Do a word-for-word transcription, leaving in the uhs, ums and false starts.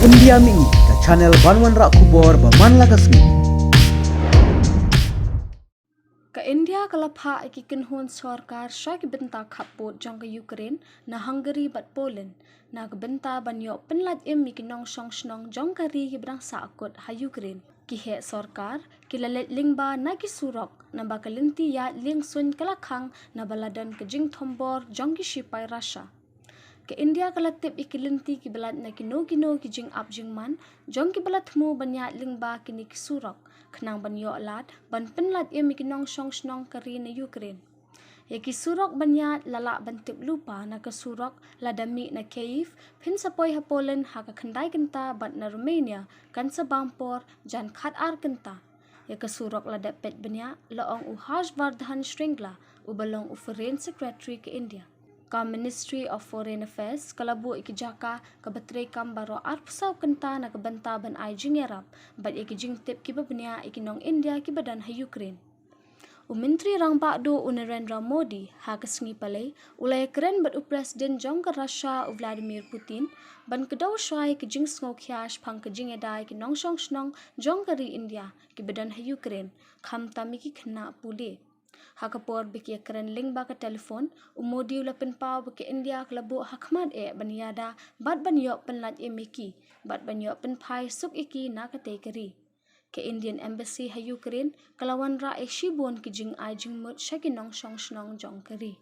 India Mini, ka channel ban wanrah khubor ba man la ka sngi. Ka India ka la phah ïa ki kynhun sorkar sha ki bynta khappud jong ka Ukraine na Hungary bad Poland, na ka bynta ban ïoh pynlait im ïa ki nongshong shnong jong ka ri kiba dang sah kut ha Ukraine. Ki heh sorkar ki la leit lyngba na ki surok, naba ka lynti ïaid liengsuiñ ka la khang naba la don ka jingthombor jong ki shipai Russia. Ka India ka la tip ïa ki lynti kiba lait na kino kino ki jingap jingman jong kiba la thmu ban ïaid lyngba kine ki surok, khnang ban ïoh lad ban pynlait im ïa ki nongshong shnong ka ri na Ukraine. Ïa ki surok ban ïaid la lah ban tip lypa na ka surok lada mih na Kyiv, phin sa poi ha Poland ha ka khyndai kynta, bad na Romania kan sa bam por jan khatar kynta. Ïa ka surok la dep peit bniah, la ong u Harshvardhan Shringla, uba long u Foreign Secretary ka India. Ka Ministry of Foreign Affairs ka la buh ïa ki jaka kaba treikam baroh arphew saw kynta na ka bynta ban ai jingïarap bad ïa ki jingtip kiba bniah ïa ki nong India kiba don ha Ukraine. U Myntri Rangbah Duh u Narendra Modi ha ka sngi Palei u la ïakren bad u President jong ka Russia u Vladimir Putin ban kdew shwa ïa ka jingsngewkhia shaphang ka jingïada ïa ki nongshong shnong jong ka ri India kiba don ha Ukraine, khamtam ïa ki khynnah pule. Ha ka por ba ki ïakren lyngba ka telephone, u Modi u la pynpaw ba ka India ka la buh ha khmat eh ban ïada bad ban ïoh pynlait im ïa ki, bad ban ïoh pynphai suk ïa ki na katei ka ri. Ka Indian Embassy ha Ukraine ka la wanrah ïa shibun ki jingai jingmut sha ki nongshong shnong jong ka ri.